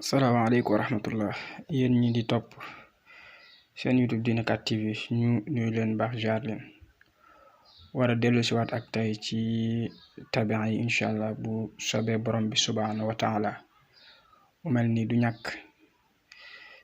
salaamaaleykum wa rahmatullah yéen ñi di topp seen YouTube Diine 4 TV ñu nuyu leen baax jaar leen war a dellu si waat ak tey ci tabian yi incha allah bu sobee borom bi subhanahu wa taala mu mel ni du ñàkk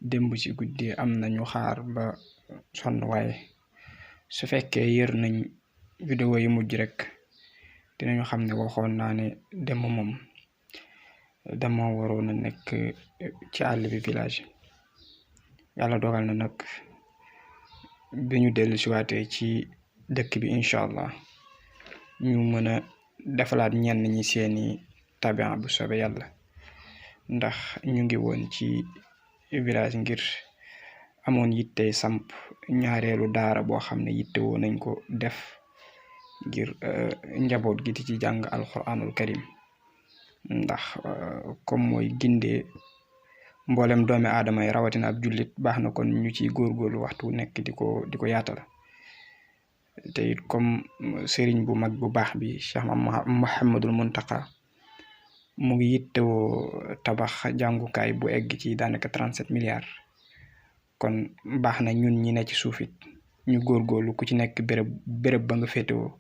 démb ci guddi am nañu xaar ba sonn waaye su fekkee yër nañ vidéo yi mujj rek dinañu xam ne waxoon naa ne démb moom dama waroon a nekk ci àll bi village yàlla dogal na nag bi ñu dellu si waatee ci dëkk bi incha allah ñu mën a defalaat ñenn ñi seeni tabian bu sobe yàlla ndax ñu ngi woon ci village ngir amoon yitte samp ñaareelu daara boo xam ne yitte woon nañ ko def ngir njaboot gi di ci jàng alquranul karim ndax comme mooy gindee mboolem doomi aadama yi rawatina ab jullit baax na kon ñu ciy góorgóorlu waxtu nekk di ko yaatal te it comme sëriñ bu mag bu baax bi Cheikh Mouhamadul Muntaka mu ngi yittewoo tabax jàngukaay bu egg ci daanaka 37 milliards kon baax na ñun ñi ne ci suuf it ñu góorgóorlu ku ci nekk béréb ba nga féetewoo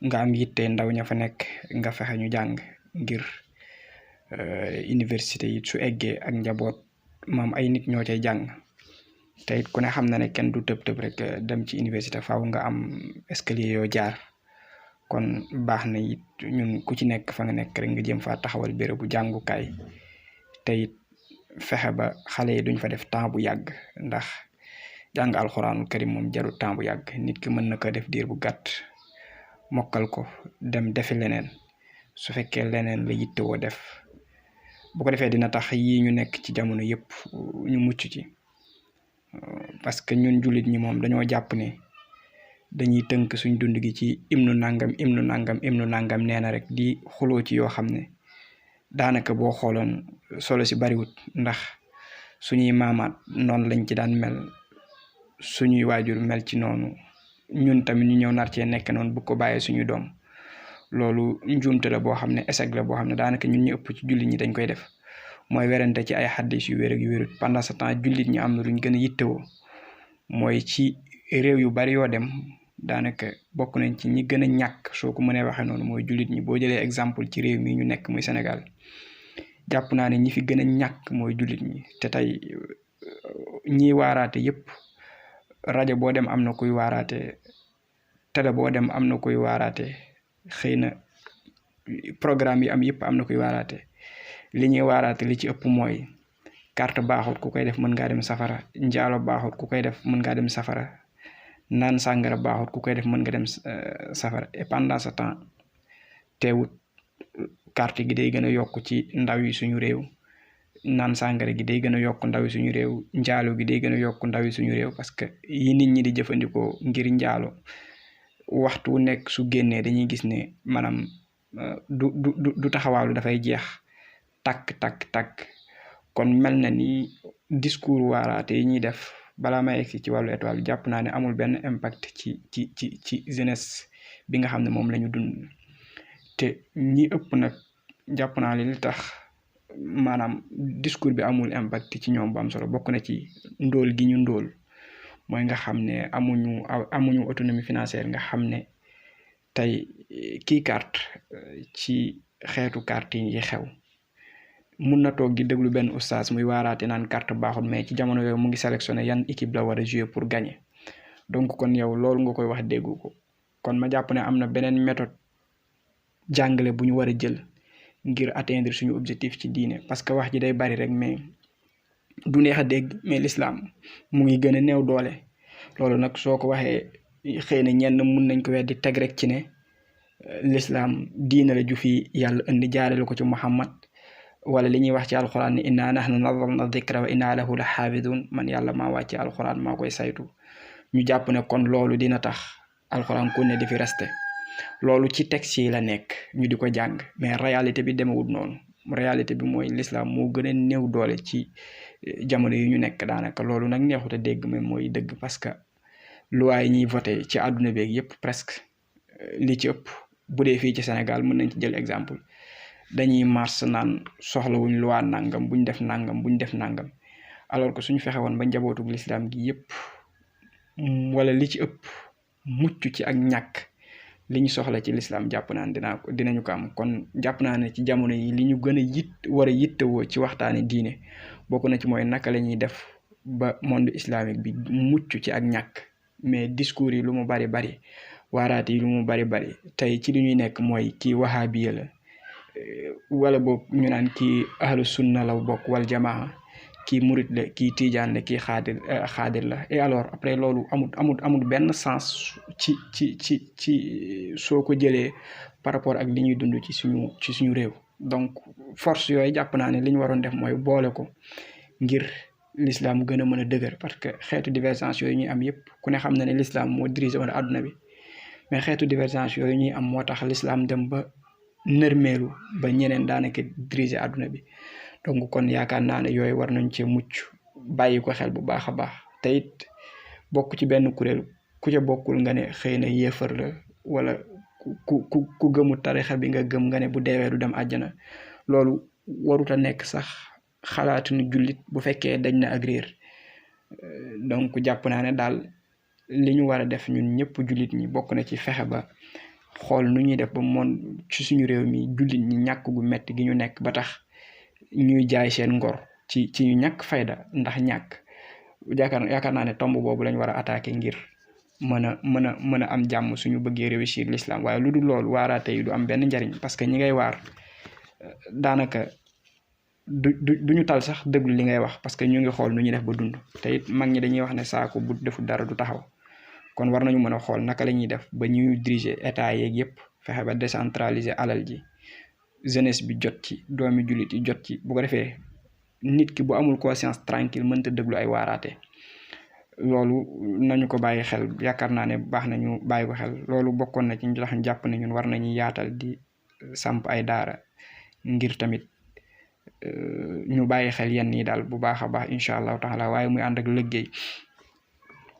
nga am yitte ndaw ña fa nekk nga fexe ñu jàng ngir université yi su eggee ak njaboot maam ay nit ñoo cay jàng te it ku ne xam na ne kenn du tëb rek dem ci université faaw nga am escalier yoo jaar kon baax na it ñun ku ci nekk fa nga nekk rek nga jëm fa taxawal bérébu jàngukaay te it fexe ba xale yi duñ fa def temps bu yàgg ndax jàng alxuraanul karim moom jarul temps bu yàgg nit ki mën na ko def diir bu gàtt mokkal ko dem defi leneen su fekkee leneen la yittewoo def bu ko defee dina tax yii ñu nekk ci jamono yëpp ñu mucc ci parce que ñun jullit ñi moom dañoo jàpp ne dañuy tënk suñ dund gi ci imnu nangam nee na rek di xuloo ci yoo xam ne daanaka boo xooloon solo si bariwut ndax suñuy maamaat noonu lañ ci daan mel suñuy waajur mel ci noonu ñun tamit ñu ñëw nar cee nekk noonu bu ko bàyyee suñu doom loolu njuumte la boo xam ne échec la boo xam ne daanaka ñun ñu ëpp ci jullit ñi dañ koy def mooy werante ci ay xaddis yu wér ak yu wérut pendant ce temps jullit ñi am na luñ gën a yittewoo mooy ci réew yu bari yoo dem daanaka bokk nañ ci ñi gën a ñàkk soo ko mënee waxee noonu mooy jullit ñi boo jëlee exemple ci réew mi ñu nekk muy Sénégal jàpp naa ne ñi fi gën a ñàkk mooy jullit ñi te tey ñiy waaraate yépp rajo boo dem am na kuy waaraate télé boo dem am na kuy waaraate xëy na programme yi am yëpp am na kuy waaraate li ñuy waaraate li ci ëpp mooy carte baaxut ku koy def mën ngaa dem safara njaalo baaxut ku koy def mën ngaa dem safara naan sàngara baaxut ku koy def mën nga dem safara et pendant ce temps teewut carte gi day gën a yokk ci ndaw yi suñu réew naan sàngara gi day gën a yokk ndaw yi suñu réew njaalo gi day gën a yokk ndaw yi suñu réew parce que yi nit ñi di jëfandikoo ngir njaalo waxtu wu nekk su génnee dañuy gis ne maanaam du taxawaalu dafay jeex takk kon mel na ni discours waaraate yi ñuy def balaa may egsi ci wàllu étoile jàpp naa ne amul benn impact ci jeunesse bi nga xam ne moom la ñu dund te ñi ëpp nag jàpp naa li tax maanaam discours bi amul impact ci ñoom bu am solo bokk na ci ndóol gi ñu ndóol mooy nga xam ne amuñu autonomie financière nga xam ne tey kii carte ci xeetu carte yi xew mun na toog di déglu benn oustaz muy waaraate naan carte baaxul mais ci jamono yooyu mu ngi sélectionné yan équipe la war a jouer pour gagner donc kon yow loolu nga koy wax déggu ko kon ma jàpp ne am na beneen méthode jàngale bu ñu war a jël ngir atteindre suñu objectif ci diine parce que wax ji day bari rek mais du neex a dégg mais l'islam mu ngi gën a néew doole loolu nag soo ko waxee xëy na ñenn mun nañ ko weddi teg rek ci ne l'islam diina la ju fi yàlla indi jaarale ko ci Muhammad wala li ñuy wax ci alxuraan ne inna nahnu nazzalna dhikra wa inna lahu la xaafidun man yàlla maa wàcce alxuraan maa koy saytu ñu jàpp ne kon loolu dina tax alxuraan ku ne di fi resté loolu ci texte yi la nekk ñu di ko jàng mais réalité bi demewut noonu réalité bi mooy l'islam moo gën a néew doole ci jamono yi ñu nekk daanaka loolu nag neexut a dégg mais mooy dëgg parce que loi yi ñuy voté ci àdduna beeg yépp presque li ci ëpp bu dee fii ci Sénégal mën nañ ci jël exemple dañuy mars naan soxlawuñ loi nangam buñ def nangam buñ def nangam alors que suñu fexe woon ba njabootug l'islam gi yépp wala li ci ëpp mucc ci ak ñàkk li ñu soxla ci l'islam jàpp naa ne dinañu ko am. kon jàpp naa ne ci jamono yi li ñu gën a war a yittewoo ci waxtaane diine bokk na ci mooy naka la ñuy def ba monde islamique bi mucc ci ak ñàkk. mais discours yi lu mu bari bari waaraate yi lu mu bari bari tey ci li ñuy nekk mooy kii wahabiya la wala boog ñu naan kii ahlu sunna la bokk wal jamaa kii murit la kii tijaan la kii xaadir la. et alors après loolu amul benn sens ci soo ko jëlee par rapport ak li ñuy dund ci suñu réew. donc force yooyu jàpp naa ne li ñu waroon def mooy boole ko ngir l'islam gën a mën a dëgër, parce que xeetu divergence yooyu ñuy am yépp ku ne xam na ne l'islam moo dirigé woon àdduna bi, mais xeetu divergence yooyu ñuy am moo tax l'islam dem ba nërmeelu ba ñeneen daanaka dirigé àdduna bi. donc kon yaakaar naa ne yooyu war nañ cee mucc bàyyi ko xel bu baax a baax. te it bokk ci benn kuréel ku ca bokkul nga ne xëy na yéefar la, wala ku gëmu tarixa bi nga gëm nga ne bu deewee du dem àjjana. loolu warut a nekk sax xalaatuñu jullit bu fekkee dañ na ak réer. donc jàpp naa ne daal li ñu war a def ñun ñëpp jullit ñi bokk na ci fexe ba xool nu ñuy def ba moon ci suñu réew mi jullit ñi ñàkk gu metti gi ñu nekk ba tax ñuy jaay seen ngor ci ñu ñàkk fayda ndax ñàkk. yaakaar naa ne tomb boobu lañ war a attaquer ngir mën a am jàmm suñu bëggee réussir l'islam. waaye lu dul loolu waaraate yi du am benn njariñ, parce que ñi ngay waar daanaka duñu tal sax déglu li ngay wax, parce que ñu ngi xool nu ñuy def ba dund. te it mag ñi dañuy wax ne saako bu deful dara du taxaw. kon war nañu mën a xool naka la ñuy def ba ñuy diriger état yeeg yépp fexe ba décentraliser alal ji, jeunesse bi jot ci, doomi jullit yi jot ci. bu ko defee nit ki bu amul conscience tranquille mënta déglu ay waaraate. loolu nañu ko bàyyi xel, yaakaar naa ne baax nañu bàyyi ko xel. loolu bokkoon na ci ñu tax jàpp ne ñun war nañu yaatal di samp ay daara ngir tamit ñu bàyyi xel yenn yi daal bu baax a baax incha allahu taala, waaye muy ànd ak liggéey.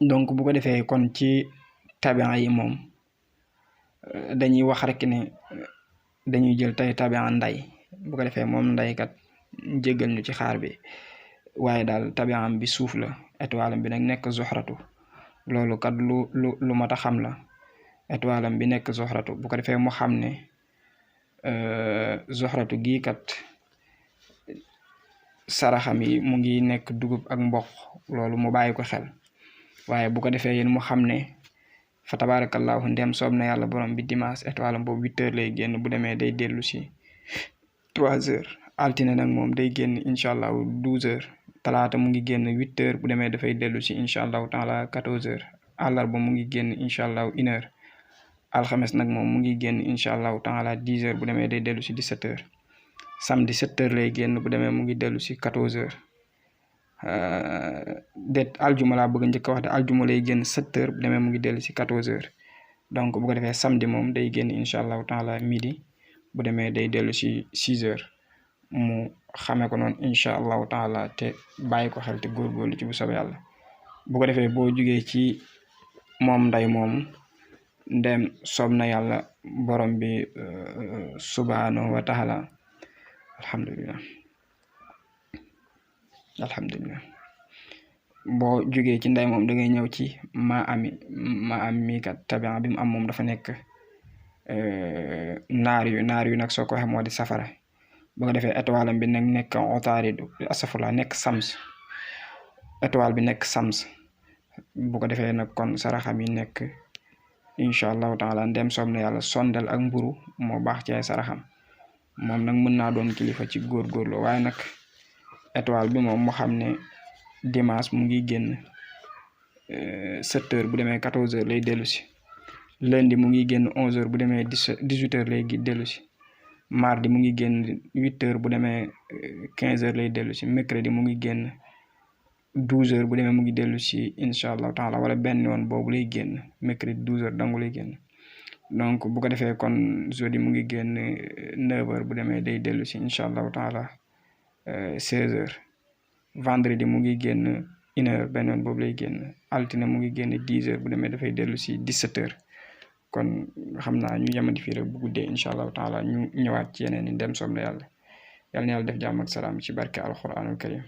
donc bu ko defee kon ci tabian yi moom dañuy wax rek ne dañuy jël tey tabian nday. bu ko defee moom ndaykat jéggal ñu ci xaar bi, waaye daal tabian bi suuf la, étoile bi nag nekk zoxratu. loolu kat lu mat a xam la. étoile bi nekk zoxratu bu ko defee mu xam ne zoxratu gii kat saraxam yi mu ngi nekk dugub ak mboq. loolu mu bàyyi ko xel. waaye bu ko defee yéen mu xam ne fa tabarakallahu ndem soob na yàlla borom bi dimanche étoile boobu 8h lay génn, bu demee day dellu si 3h. altine nag moom day génn incha allahu 12h. talaata mu ngi génn 8h, bu demee dafay dellu si incha allahu taala 14h. àllarba mu ngi génn incha allahu 1h. alxames nag moom mu ngi génn incha allahu taala 10h, bu demee day dellu si 17h. samedi 7h lay génn, bu demee mu ngi dellu si 14h. aljuma laa bëgg njëkk a wax de, aljuma lay génn 7h, bu demee mu ngi dellu si 14h. donc bu ko defee samedi moom day génn incha allahu taala midi, bu demee day dellu si 6h. mu xamee ko noonu incha allahu taala te bàyyi ko xel te góorgóorlu ci bu soobee yàlla. bu ko defee boo jugee ci moom nday moom ndem soob na yàlla borom bi subhanahu wa taala. alhamdulillah boo jugee ci nday moom da ngay ñëw ci ma ami kat tabian bi mu am moom dafa nekk naar yu nag soo ko waxee moo di safara. bu ko defee étoile bi nag nekk otaaridu asafurla nekk sams. étoile bi nekk sams. bu ko defee nag kon saraxam yi nekk incha allahu taala ndem soob na yàlla sondel ak mburu moo baax ci ay saraxam. moom nag mën naa doon kilifa ci góorgóorlu, waaye nag étoile bi moom moo xam ne dimanche mu ngi génn 7h, bu demee 14h lay dellu si. lundi mu ngi génn 11h, bu demee 18h lay dellu si. mardi mu ngi génn 8h, bu demee 15h lay dellu si. mercredi mu ngi génn 12h, bu demee mu ngi dellu si incha allahu taala, wala benn yoon boobu lay génn. mercredi 12h dangu lay génn. donc bu ko defee kon jeudi mu ngi génn 9h, bu demee day dellu si incha allahu taala 16h. vendredi mu ngi génn 1h, benn yoon boobu lay génn. altine mu ngi génn 10h, bu demee dafay dellu si 17h. kon xam naa ñu yemandi fii rek bu guddee incha allahu taala ñu ñëwaat ci yeneen i dem soom na yàlla na yàlla def jàmm ak salaam ci barke alquranul karim